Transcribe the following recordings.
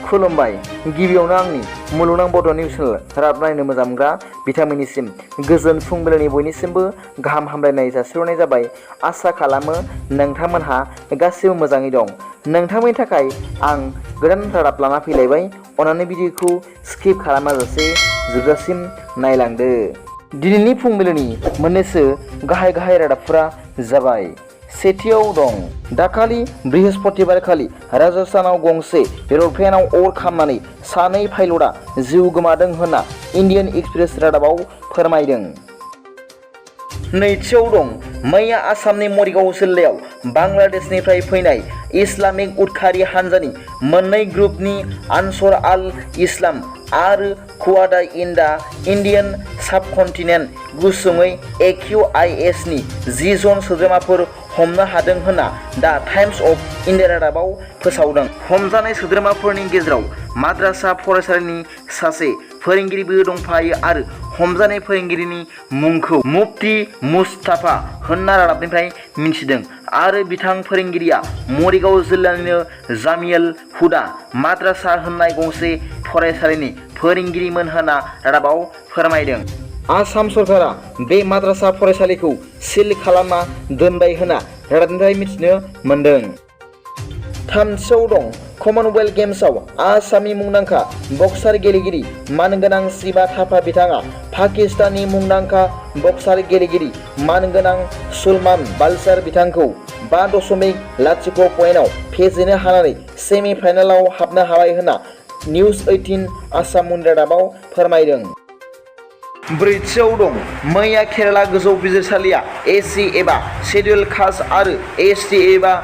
खुलुमबाय गिबियावनो आंनि मुलुगनां BodoNews चेनेल रादाब नायनो मोजां मोनग्रा बिथांमोननिसिम गोजोन फुंबिलिनि बयनिसिमबो गाहाम हामलायनाय जासिहरनाय जाबाय। आसा खालामो नोंथांमोनहा गासिबो मोजाङै दं। नोंथांमोननि थाखाय आं गोदान रादाब लाना फैलायबाय। अन्नानै भिडिअखौ स्किप खालामाजासे जोबजासिम नायलांदो। दिनैनि फुंबिलिनि मोननैसो गाहाय रादाबफोरा जाबाय। सेथियाव दं दाखालि बृहस्पतिबारखालि राजस्थानाव गंसे एर'प्लेनाव अर खामनानै सानै पाइलटआ जिउ गोमादों होनना इन्डियान एक्सप्रेस रादाबाव फोरमायदों। नैथियाव दं मैया आसामनि मरिगाव जिल्लायाव बांलादेशनिफ्राय फैनाय इस्लामिक उदखारि हानजानि मोननै ग्रुपनि आनसर आल इस्लाम आरो कुवादा इन दा इन्डियान साबकन्टिनेन्ट गुसुङै AQIS नि 10 जन सोद्रोमाफोर हमनो हादों होनना दा टाइम्स अफ इन्डिया रादाबाव फोसावदों। हमजानाय सोद्रोमाफोरनि गेजेराव माद्रासा फरायसालिनि सासे फोरोंगिरिबो दंफायो आरो हमजानाय फोरोंगिरिनि मुंखौ मुफ्ती मुस्ताफा होनना रादाबनिफ्राय मिथिदों आरो बिथां फोरोंगिरिया मरिगाव जिल्लानिनो जामियाल हुदा माद्रासा होननाय गंसे फरायसालिनि फोरोंगिरिमोन होनना रादाबाव फोरमायदों। आसाम सरकारा बे माद्रासा फरायसालिखौ सिल खालामना दोनबाय होनना रादाबनिफ्राय मिथिनो मोन्दों। थामथियाव दं कमनवेल्थ गेम्सआव आसामनि मुंदांखा बक्सार गेलेगिरि मानगोनां शिवा थापा बिथाङा पाकिस्ताननि मुंदांखा बक्सार गेलेगिरि मानगोनां सुलमान बालचार बिथांखौ 5.0 पइन्टआव फेजेननो हानानै सेमि फाइनालाव हाबनो हाबाय होनना निउज 18 आसाम रादाबाव फोरमायदों। ब्रैथियाव दं मैया केराला गोजौ बिजिरसालिया SC एबा शेड्युल कास्ट आरो ST एबा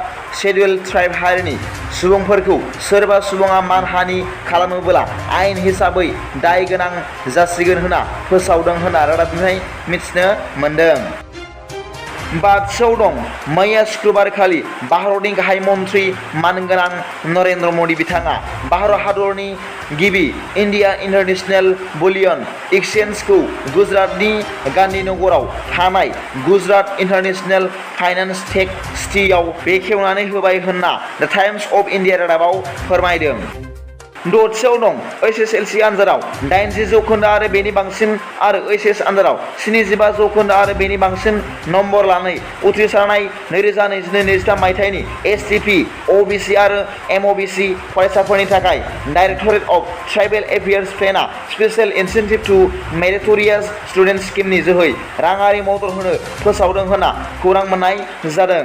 शेड्युल ट्राइब हारिनि सुबुंफोरखौ सोरबा सुबुङा मानहानि खालामोब्ला आयेन हिसाबै दाय गोनां जासिगोन होनना फोसावदों होनना रादाबनिफ्राय मिथिनो मोन्दों। बाथियाव दं मैया शुक्रबारखालि भारतनि गाहाय मन्त्रि मानगोनां नरेन्द्र मदि बिथाङा भारत हादरनि गिबि इन्डिया इन्टारनेशनेल बुलियन एक्सचेन्जखौ गुजरातनि गान्धीनगराव थानाय गुजरात इन्टारनेशनेल फाइनान्स टेक सिटियाव बेखेवनानै होबाय होनना द टाइम्स अफ इन्डिया रादाबाव फोरमायदों। दथियाव दं HSLC आनजादाव 80% आरो बेनि बांसिन आरो HS आनजादाव 75% आरो बेनि बांसिन नम्बर लानानै उथ्रिसारनाय 2022-23 मायथाइनि STP, OBC आरो MOBC फरायसाफोरनि थाखाय डाइरेक्टरेट अफ ट्राइबेल एफेयार्स प्लेनआ special incentive to meritorious student स्किमनि जोहै राङारि मदद होनो फोसावदों होनना खौरां मोननाय जादों।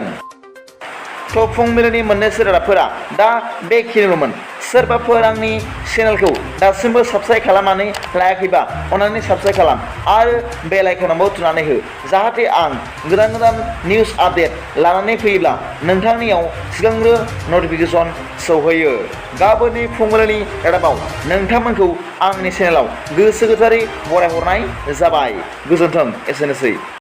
थ' फुंबिलिनि मोननैसो रादाबफोरा दा बेखिनिल'मोन। सोरबाफोर आंनि चेनेलखौ दासिमबो साबस्क्राइब खालामनानै लायाखैबा अन्नानै साबस्क्राइब खालाम आरो बेल आइकनावबो थुनानै हो जाहाथे आं गोदान निउस आपडेट लानानै फैयोब्ला नोंथांनियाव सिगांग्रो नटिफिकेसन सौहैयो। गाबोननि फुंबिलिनि रादाबाव नोंथांमोनखौ आंनि चेनेलाव गोसो गोथारै बरायहरनाय जाबाय। गोजोन्थों। एसेनोसै।